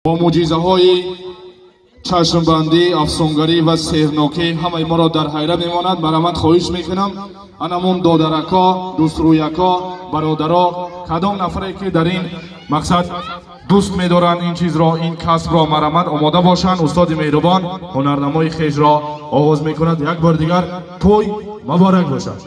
Бо мӯъҷизаҳои чашмбандӣ, афсонгарӣ ва сеҳрнокӣ ҳамаи моро дар ҳайрат мемонад. Марҳамат, хоҳиш мекунам, анамон додарако, дӯстрӯяко, бародаро, кадом нафаре ки дар ин мақсад дӯст медоранд ин чизро, ин касбро, марҳамат омода бошанд. Устоди меҳрубон ҳунарнамои хешро оғоз мекунад. Як бор дигар тӯй муборак бошад.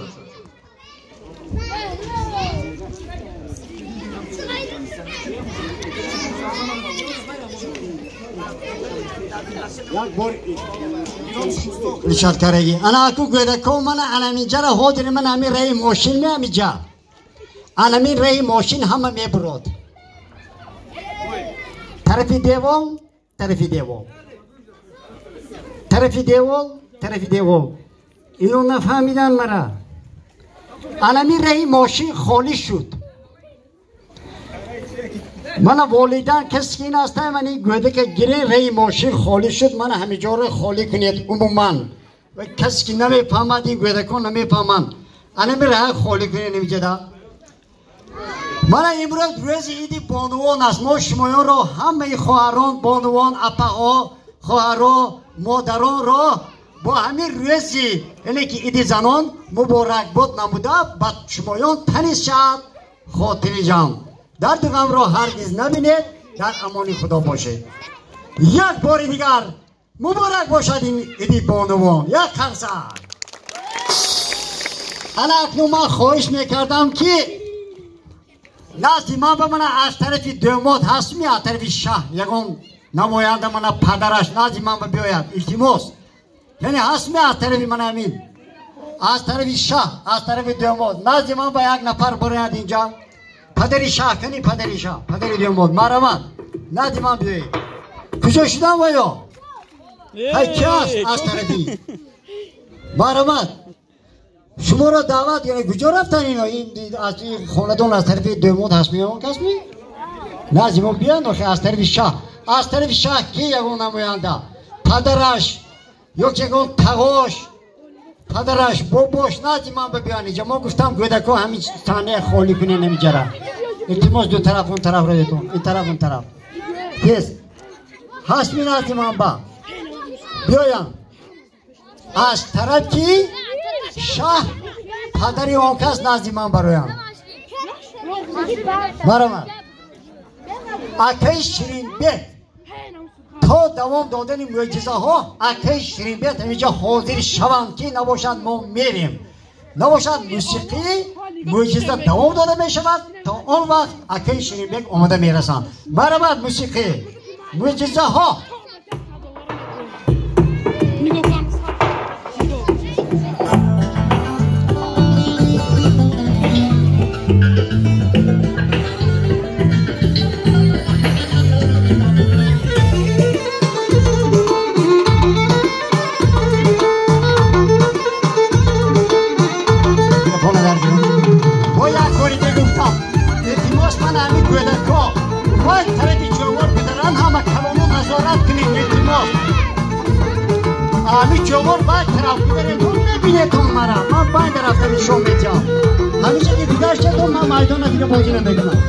Нишат караги. Ана аку гӯдако мана анаминҷара ҳозир ман ҳамин раи мошин меамиҷа. Анамин раи мошин ҳама мебурод. Тарафи девол, тарафи девол. Тарафи девол, тарафи девол. Ино нафаҳмидан мара. Анамин раи мошин холӣ шуд. Мана волидан касе ки ин ҳастам, ман ин гӯдака гирен, раи мошин холӣ шуд, мана ҳамиҷоро холӣ кунед умуман. Ва касе ки намефаҳмад, ин гӯдакон намефаҳманд. Анами раҳа холӣ кунед ҳамиҷада. Мана имрӯз рӯзи иди бонувон аст. Мо шумоёнро, ҳамаи хоҳарон, бонувон, апаҳо, хоҳаро, модаронро бо ҳамин рӯзи, яъне ки иди занон муборакбод намуда, ба шумоён тани сиҳат, хотири ҷамъ. Дарду ғамро ҳаргиз набинед, дар амони Худо бошед. Як бори дигар муборак бошад ин иди бонувон. Як қарсак. Ана акнун ман хоҳиш мекардам ки назди ман ба мана аз тарафи домод ҳастми, аз тарафи шаҳр ягон намоянда мана падараш назди ман ба биёяд, илтимос. Яъне ҳастми аз тарафи мана ҳамин, аз тарафи шаҳр, аз тарафи домод назди ман ба як нафар бирояд инҷа. Падари шаҳр, кани падари шаҳр, падари домод, марҳамат, назди ман биёед. Куҷо шудам ва ё? Ҳай, ки аст аз тарафи? Марҳамат. Шуморо даъват, яъне куҷо рафтан ино? Ин аз хонадон аз тарафи домод ҳаст меон кас ми? Назди мо биёнд охи аз тарафи шаҳр. Аз тарафи шаҳр ки ягон намоянда? Падараш ё ки ягон тағош, падараш, бобош назди ман биёянд инҷа. Мо гуфтам гӯдако ҳамин саҳна холӣ кунед ҳаминҷара. Илтимос, ду тараф, он тараф роятон, ин тараф, он тараф. Тез. Ҳастми назди ман ба. Биёянд. Аз тарафи шаҳр падари он кас назди ман бароянд. Марҳамат. Акаи Ширинбек то давом додани мӯъҷизаҳо, акаи Ширинбек ҳаминҷа ҳозир шаванд, ки набошад мо мерем. Набошад мусиқӣ мӯъҷиза давом дода мешавад, то он вақт акаи Ширинбек омода мерасанд. Марҳамат, мусиқӣ мӯъҷизаҳо. Ҳамин ҷовон баъд тараф гузаретон, мебинетон мара. Ман баъд рафта нишон медиҳам. Ҳамеша ки гузаштетон, ман майдона дига бозӣ намекунам.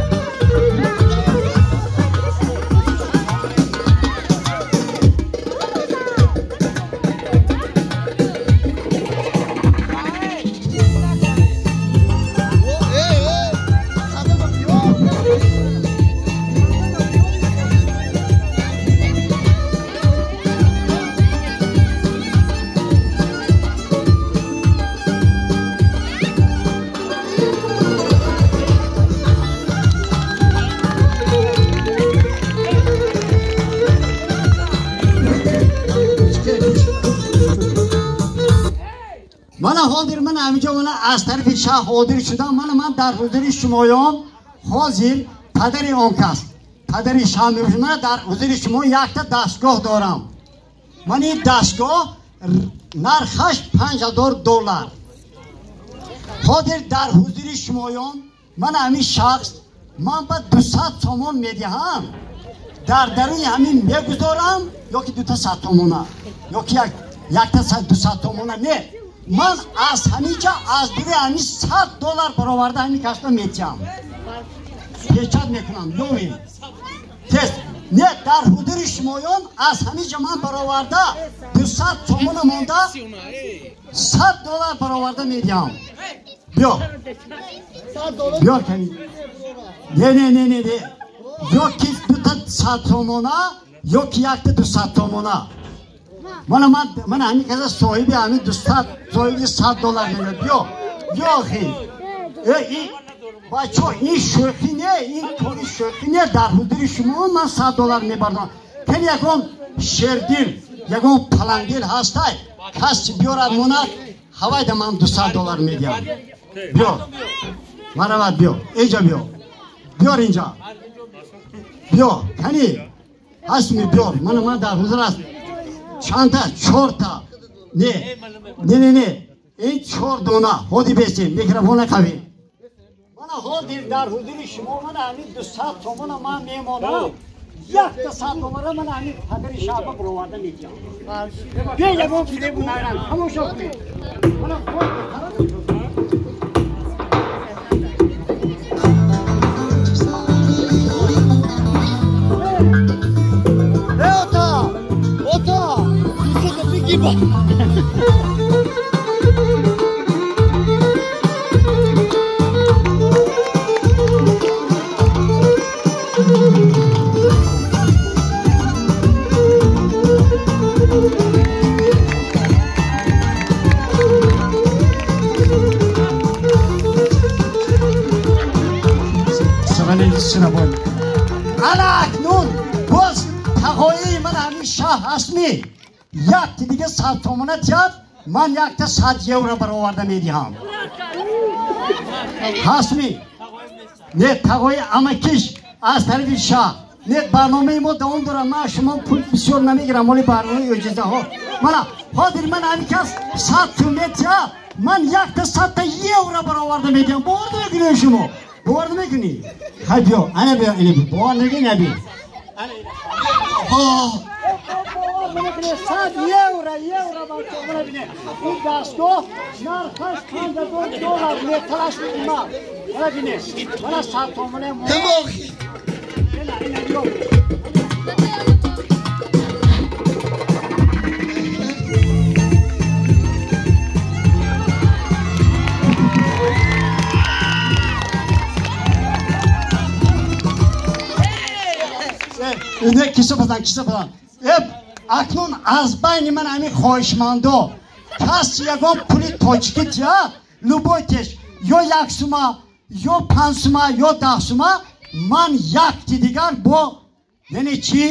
Мана ҳозир ман ҳаминҷо мана аз тарафи шаҳр ҳозир шудам. Мана ман дар ҳузури шумоён ҳозир падари он кас, падари шаҳр мебошад. Мана дар ҳузури шумо якта дастгоҳ дорам. Ман ин дастгоҳ нархаш $5000. Ҳозир дар ҳузури шумоён ман ҳамин шахс ман ба 200 сомон медиҳам, дар даруни ҳамин мегузорам, ё ки дута 100 сомона, ё ки якта 200 сомона не. Ман аз ҳаминҷа аз дури ҳамин $100 бароварда ҳамин касба метиҳам. Печат мекунам, ёвем. Тез. Не, дар ҳудури шумоён аз ҳамин ҷо ман бароварда 200 сомона монда 100 доллар бароварда медиҳам. Биё. Биёр кани. Не, не, не, не, не. Ё ки дута 100 сомона, ё ки якта 200 сомона. Мана ман, мана ҳамин каза соҳиби ҳамин 200, соҳиби 100 доллар мегӯяд. Биё. Биё охи. Э, и бачо, ин шӯхӣ не, ин кори шӯхӣ не. Дар ҳудури шумо ман 100 доллар мебардам. Кани ягон шердил, ягон палангдил ҳастай, кас биёрад монад, ҳавайда ман 200 доллар медиҳам. Биё. Марават биё. Инҷа биё. Биёр инҷа. Биё, кани. Ҳастми биёр. Мана ман дар ҳузур аст. Чандта? Чорта. Не. Не, не, не. Ин чор дона. Ҳоди бесем, микрофона қавӣ. Мана ҳозир дар ҳузури шумо мана ҳамин 200 сомона ман мемонам. Якта 100 доллара мана ҳамин падари шаҳба бароварда медиҳам. Бе ягон фиребу найранг. Тамошо кунед. Мана Ота! Ота! Ана акнун боз тағоии ман ҳамин шаҳ ҳастми, якти дига 100 сомона тиҳад, ман якта 100 евро бароварда медиҳам. Ҳастми? Не, тағои амакиш аз тарафи шаҳ. Не, барномаи мо давом дорад. Ман шумо пул бисёр намегирам, моли барномаи ӯҷизаҳо. Мана ҳозир ман ҳамин кас 100 сум метиҳад, ман якта 100 евро бароварда медиҳам. Бовар намекунед шумо? Бовар намекунӣ? Хай биё, ана биё, ана биё. Бовар намекунӣ, на биё. Бовар намекунӣ, 100 евро, евро бачо, мана бинед. Ин дастгоҳ нархаш 5000 доллар, металлаш қимат. Мана бинед, мана 100 сомона мо. Ина, ина биё. Не, киса базан, киса базан. Акнун аз байни ман ҳамин хоҳишмандо кас ягон пули тоҷикӣ тия, любой теш, ё 1 сума, ё 5 сума, ё 10 сума, ман якти дигар бо яъне чӣ,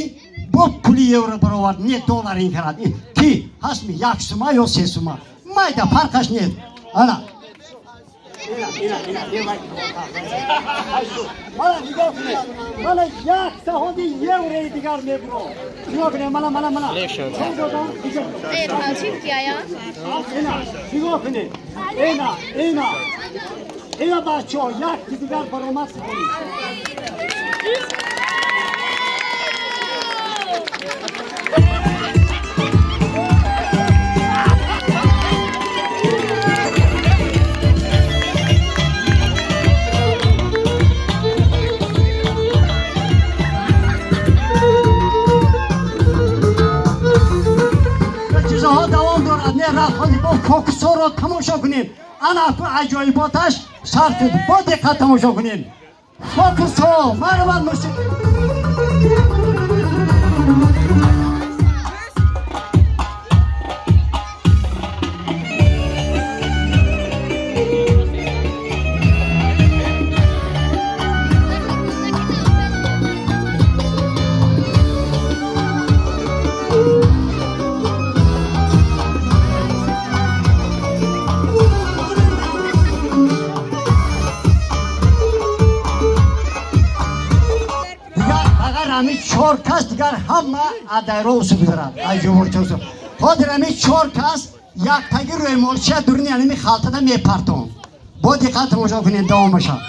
бо пули евро баровард, не доллар ин карад. Ки ҳастми 1 сума ё 3 сума, майда фарқаш нест. Ана мана нигоҳ кунед, мана якта ҳоди еврои дигар мебурам. Нигоҳ кунед, мана, мана, мана. Нигоҳ кунед, ина, ина, ина бачаҳо, якти дигар баромад кунед. Фокусҳоро тамошо кунем. Ана аку аҷоиботаш сар шуд. Бо диққат тамошо кунем. Фокусҳо, марҳамат мусиқӣ. Ҳамин чор кас дигар ҳама адайро усу гузарад, аз ҷумҳурча усу. Ҳозир ҳамин чор кас яктаги рӯймолчия дуруни ҳамин халтада мепартон. Бо диққат тамошо кунед, давом бошад.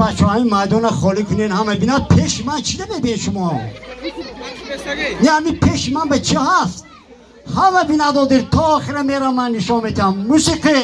Бачаҳо, ҳамин майдона холӣ кунен, ҳама бинад. Пеши ман чӣ намебинед шумо? Не, ҳамин пеши ман ба чӣ ҳаст? Ҳама бинад, одир то охира мерам, ман нишон медиҳам. Мусиқӣ.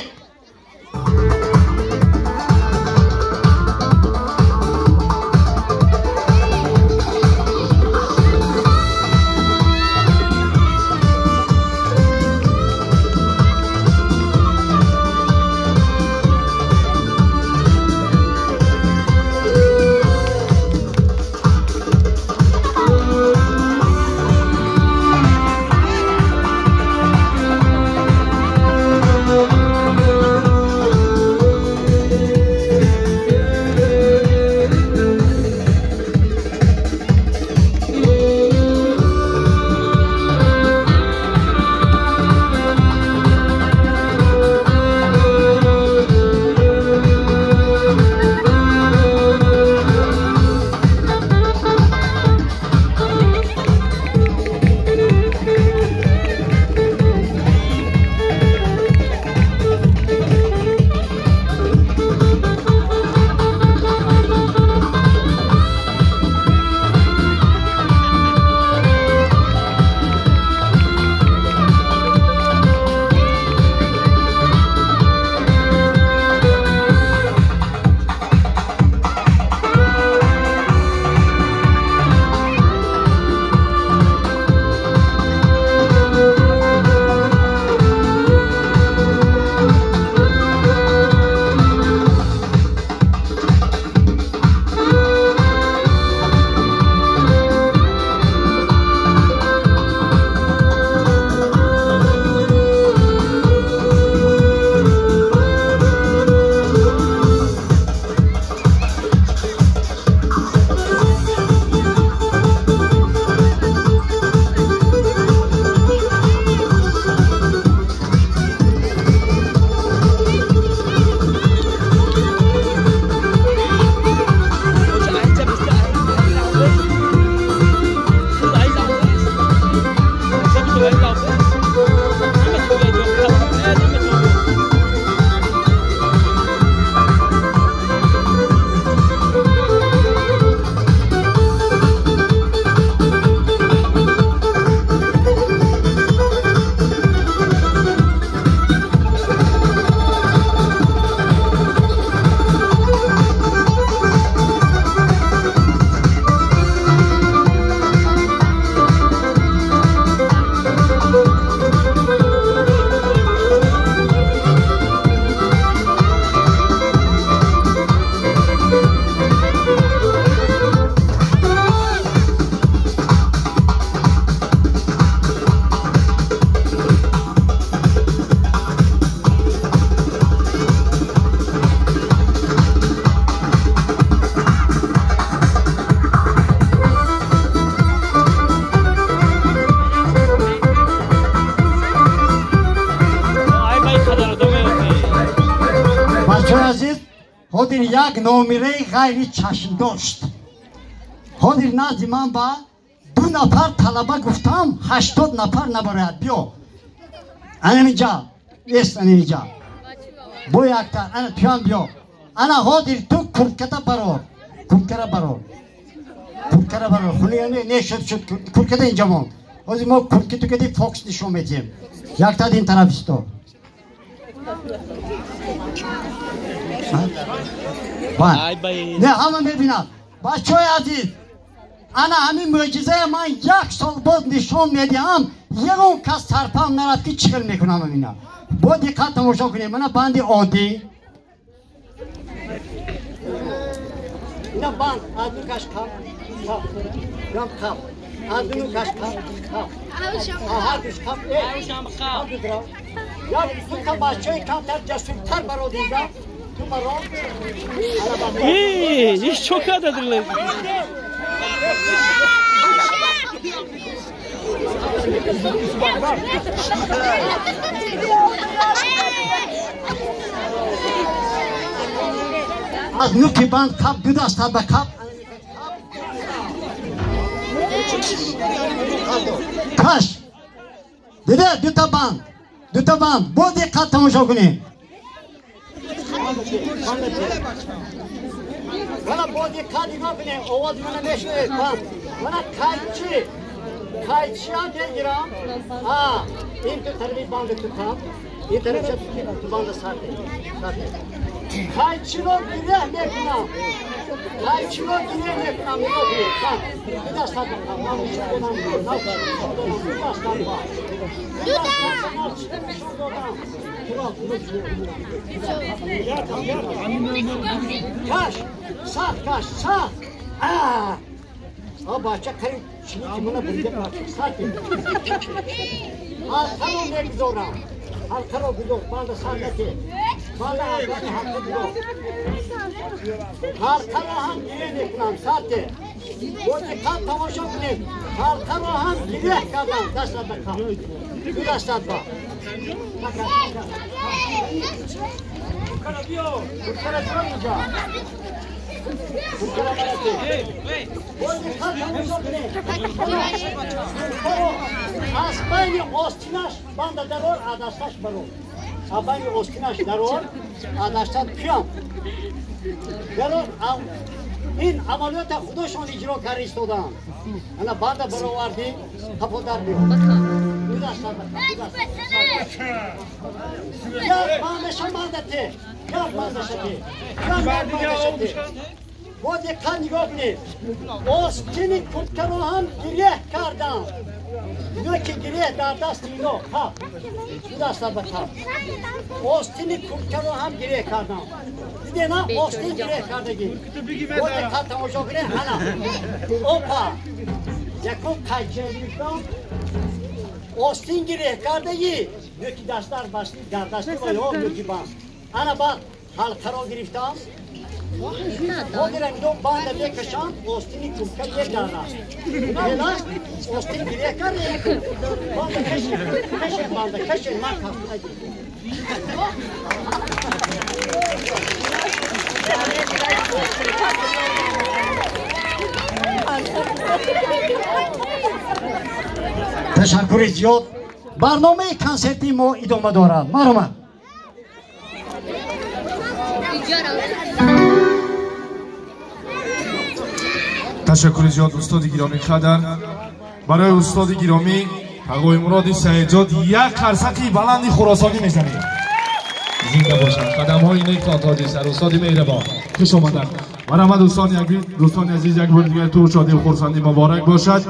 Ҳозир як номираи ғайри чашмдошт. Ҳозир назди ман ба 2 нафар талаба гуфтам, 80 нафар набарояд. Биё. Анамиҷа, эст анамиҷа. Бо якта, ана туям биё. Ана ҳозир ту куртката барор. Курткара барор. Курткара барор. Хуни не шуд шуд куртката инҷа монд. Ҳозир мо куртки ту кади фокс нишон медиҳем. Якта дин тараф исто. Не, ҳама мебинад. Бачаҳои азиз, ана ҳамин мӯъҷизаи ман 1 сол боз нишон медиҳам, ягон кас сарпам нарад ки чӣ хел мекунам ина. Бо диққат тамошо кунем. Мана банди оддӣ. Ина банд аз ду каш қап, қап, ям қап, аз ду каш қап, қап. Ҳар душ қап, қап. Як ду та бачаи камтар ҷасуртар бародинда. İyi, iş çok adadır. Az nuki band kap, güdas tabi kap. Kaş. Dede, duta band. Duta band. Bu dikkat tamaşa kuni. Мана бо диққат нигоҳ кунед, овози мана мешунавед. Мана қайчи, қайчиам мегирам. Ин ту тарафи банда тутам, ин тарафша ту банда сарде. Қайчиро гиреҳ мекунам. Қайчиро гиреҳ мекунам. Нигоҳ кунед. Ду дастат бақам. Ман нишон додам. Нишон додам. Ду дастат ба. Ду дастат нишон додам. Каш, сахт каш, сахт. А бача қариб чиники мана бурида бача. Сахт. Ҳалқаро мегузорам. Ҳалқаро гузор, банда сар наке. Банда ҳалқаро ҳалқа гузор. Ҳалқаро ҳам гиреҳ мекунам, сарте. Бо диққат тамошо кунед. Ҳалқаро ҳам гиреҳ кардам. Дастат ба қам. Ду дастат ба. Курткара биё инҷа. Курткара барате. Бо диққат тамошо кунед. Курткаро аз байни остинаш банда дарор, аз дасташ барор. Аз байни остинаш дарор, аз дастат пиём. Дарор, ин амалиёта худошон иҷро карда истоданд. Ана банда баровардӣ, қафо дар биё. Ду дастат ба қам, ду дастат. Як бандаша банда те, як бандаша те, як бандаша те. Бо диққат нигоҳ кунед. Остини курткаро ҳам гиреҳ кардам. Ки гиреҳ дар дасти ино, қап. Ду дастат ба қап. Остини курткаро ҳам гиреҳ кардам. Дидед на? Остин гиреҳ кардагӣ. Бо диққат тамошо кунед. Ана. Опа. Якум қайча гирифтам. Остин гиреҳ кардагӣ. Нӯки дастар басти, дар дасти ва ё нӯки банд. Ана баъд ҳалқаро гирифтам. Ҳозирам ино банда мекашам, остини куртка мегардад. Хелас остин гиреҳ карда, банда кашед, кашед банда, кашед, ман кафту нагирифтам. Ташаккури зиёд. Барномаи консертии мо идома дорад. Марҳамат. Ташаккури зиёд устоди гиромӣ қадр. Барои устоди гиромӣ Тағои Муроди Саидзод як қарсаки баланди хуросонӣ мезанем. Зинда бошанд. Қадамҳои нек тоҷи сар устоди меҳрибон. Хуш омаданд. Марҳамат дӯстони азиз, як бор дигар ту шодию хурсандӣ муборак бошад.